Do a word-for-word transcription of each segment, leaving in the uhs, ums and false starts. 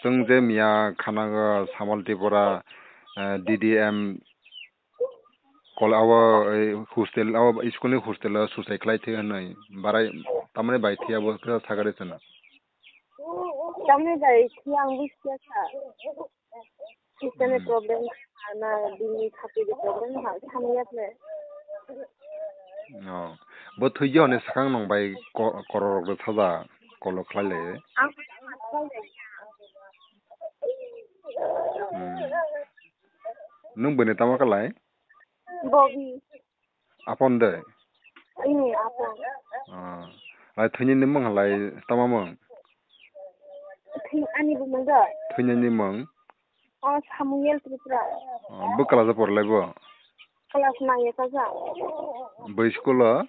Chwng je miya khanago Samal Tripura, eh, D D M kol abo, eh, hostel abo school ni hostel o suicide khlai thwi hwnwi barai tamni bai thwi abo khe sakari chwng. Tamni bai thwi ang bujiya sa. System ni problem na bini thapwi ni problem ha samya khe. Oh. Bo thwi je hwnwi swkang nong bai ko-, kororok rw saja kolo khlai lai. Ang Hmm. Nwng bini tamo khlai? Bogi. Apon de? Ini apon. Ah. Lai thwini ni mung lai tamo mung? Thwi-, ani bumung de? Thwini ni mung? Oh, Samuel Tripura. Oh, bo class o porlai bo? Class nine o kaja. Bo school o?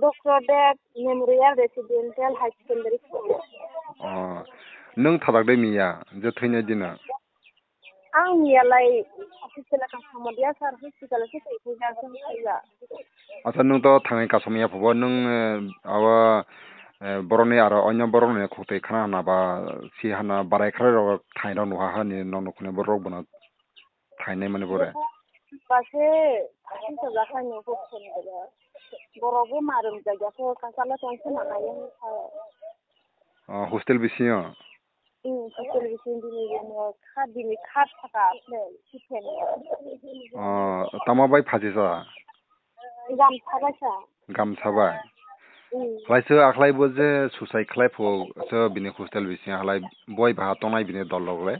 Doctor Deb Memorial Residential High Secondary School. Oh, nwng thadak de miya je thwini dino? Ang miyalai hospital ka samodiya sir, hospital se tei puja song kaiya. Acha, nwng to thangwi kasom ya phubo nwng, eh, abo, eh, borokni aro onyo borokni khuk twi khna hana ba si hana barai khlai rok thairok nuha hani nokni khune borok bono thainai mani bore. Ba se, asi sa jakhai no ko phone da. Borok bo marum jaga ko kasala tong se manai yang sa. Oh, hostel bisingo? Hmm, hostel bising bini room o kha, bini kha thaka asle, kitchen o. Oh, tamo bai phaji sa? Gamsa bai sa. Gamsa bai? Hmm. Halai se akhlai bo je suicide khlai phu se bini hostel bising halai boi baha tongnai bini dol rok le?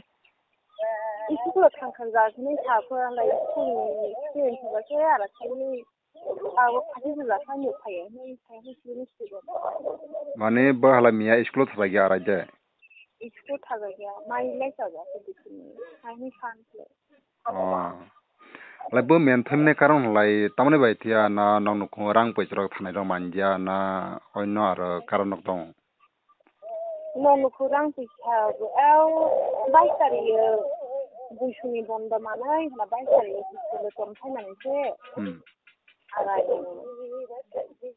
Isi ko thang thang jak ni sa ko halai sing ni sing ba se ara sing ni. Abo phaji bwla kha nuk phai, nung phai hwn sini sini. Mane bo hala miya school o thajak ya arai de? School thajak ya, mai lai chajak khe bisini, mai hwn san khe. Oh. Lai bo men thwimne karon lai tamoni bai thiya na nong nukhung rang poicha rok thanai rok manja na oino aro karon rok tong? Nong nukhung rang poicha bo, au, bais tarik o buisuni bondo manai, hwnba bais tarik o school o tong phaimani se. Hmm. Arai,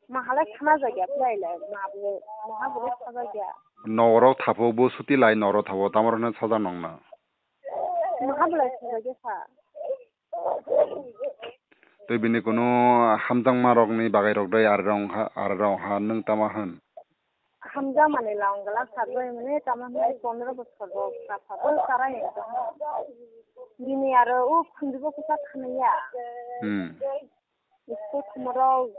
mahalai khana jagya phlai lai, ma bo, maha bo khana jagya. Norok thapok bo suti lai, norok thapok tamo rok no sajak nong na. Maha bo lai sajagya sa. Tei bini kunu hamjakma rokni bagwi rok dai, ar rong ha, ar rong ha, nwng tama hwn? Hamjakmani lang glak sagwi mane tama hwnwi pondro bosor bo kaphabo karai ekdom. Bini aro o khunjubo kwchak khwnaya. Hmm. School thumorok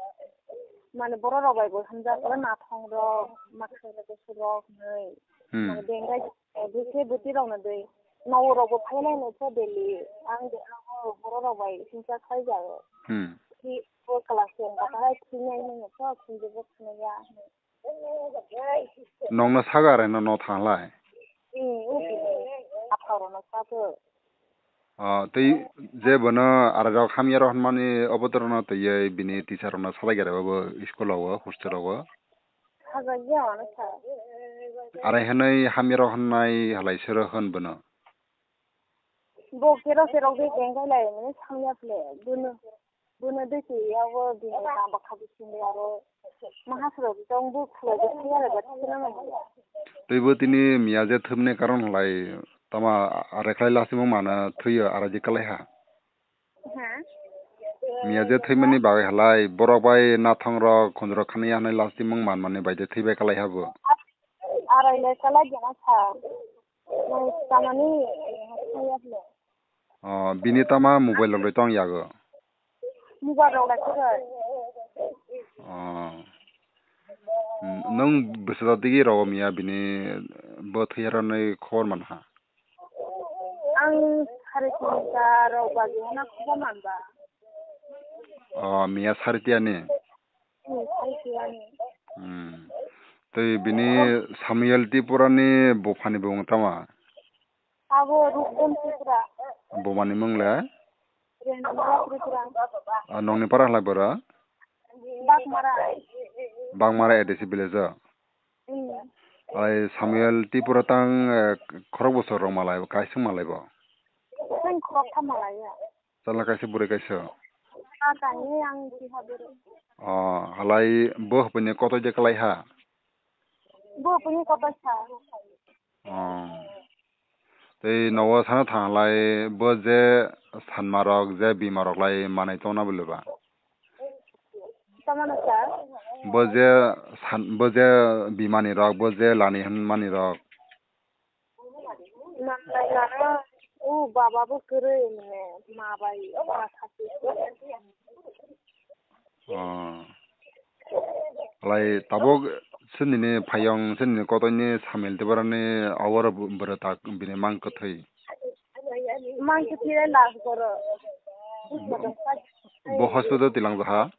mane borok rok bai bo hamjak, nathong rok, makhai rok, bwswk rok hwnwi. Hmm. Mane bengai bwkhe bwtwi rok no dei. Nogo rok bo phai lai no pho daily. Ang de ano borok rok bai singcha khai jago. Hmm. Ki bo class ten ba khai thinai no pho khunjubo khwnaya. Nongno sago arai no, no thanglai? Hmm, o bini apharo no sago. Ah, tei je bono arai rok hamya rok hwnmani obo dorok no twiwi bini teacher rok no sajak ya rw bo school o, hostel o. Sajak ya ano sa. Arai hwnwi hamya rok hwnnai halai sero hwn bono. Bo kero kero khe kengkai lai mane samya phle bono. Bono dui twi abo bini tang bwkha bising de aro maha srok tong bo khulai de thaya le ba thaya le. Tei bo tini miya je thwmani karon halai tama arai khlai lasimo mano thwiyo arai je kalai ha. Ha? Miya je thwimani bagwi halai borok bai nathong rok khunjrok khani ya hwnwi lasimo man mani bai je thwibai kalai ha bo. Arai le kalai jana sa. Nang tamani thaya le. Oh, bini tama mobile rok le tong yago? Mobile rok lai kwrwi. Oh. Hmm, nwng bwswk digi rogo miya bini bo thwiya rwnwi khobor man ha? Ang sare tinta rok baji hana khobor man ba. Oh, miya sare tiyani? Hmm, sare tiyani. Hmm. Tei bini Samuel Tripura ni buphani bumung tama? Abo Rupdon Tripura. Bumani mung le? Rendra Tripura. Ah, nongni para halai bora? Bagmara. Bagmara A D C village o? Hmm. Ai Samuel Tripura tang, eh, khorok bosor rok malai, kaisung malai bo? Tang khorok tham malai ya. Chwla kaisa bwrwi kaisa? Ah, tang ni ang si ha bwrwi. Oh, halai bo hapini koto je kalai ha? Bo hapini koto sa. Oh. Tei nogo sana thanglai bo je sanmarok je bimarok lai manai tongna bwleba. Tamano sir? Bo je san, bo je bimani rok, bo je lani hwnmani rok. Manai lana, o baba bo kwrwi mane ma bai ma khasi. Oh. Lai tabuk se nini phayong, se nini kotoini Samil Tiprani awar bwrwi tak bini mang kwthwi. Mang kwthwi lai last goro. Bo hospital tilang jaha?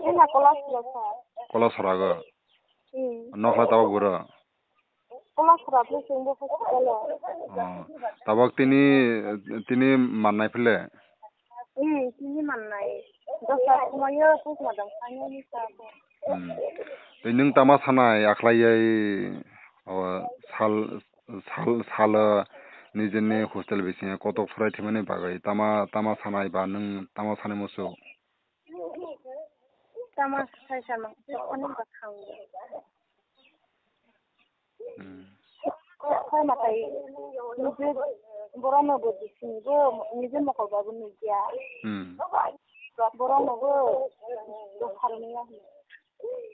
Ena Kolasora sir. Kolasora go? Hmm. Nokla tabuk bwrwi? Kolasora phai chwngbo hospital o. Oh, tabuk tini, tini mannai phile? Hmm, tini mannai. Dosa sumayo postmortem khainani sabo. Hmm. Tei nwng tama sanai akhlaiwi, o, sal, sal, salo nijini hostel bisingo kotok phurai thwimani bagwi tama, tama sanai ba nwng tama sanai muchuk? Tama sai sama, onek bathang. Hmm. Kok khai matai, nije borokno bo disini bo, nije mokol ba bo nukya. Hmm. Borokno bo, bo pharmaya.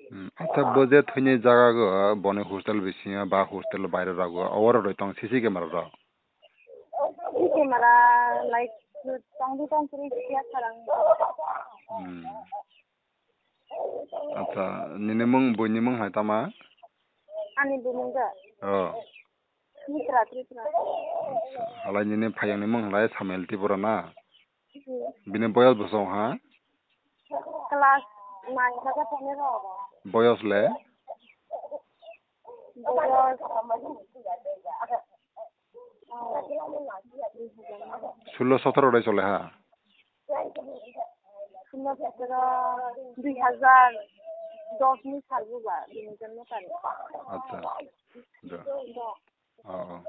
Hmm. Acha, bo je thwini jaga go, boni hostel bisingo ba hostel baire rogo, oro roi tong C C camera rok? Camera light tongdi tongkwrwi phiya sarang. Hmm. Acha, nini mung, buini mung hai tama? Ani bumung da? Oh. Mitra, Tripura. Acha, halai nini phayungni mung halai Samuel Tripura na? Hmm. Bini boyos bosong ha? Class nine ha ka thani ro. Boyos le? Boyos. Sulo sotoro rai chole ha? Sulo sotoro dui hazar dos ni sal buba, bini jonmo tarik. Acha. Do. Do. Oh, oh.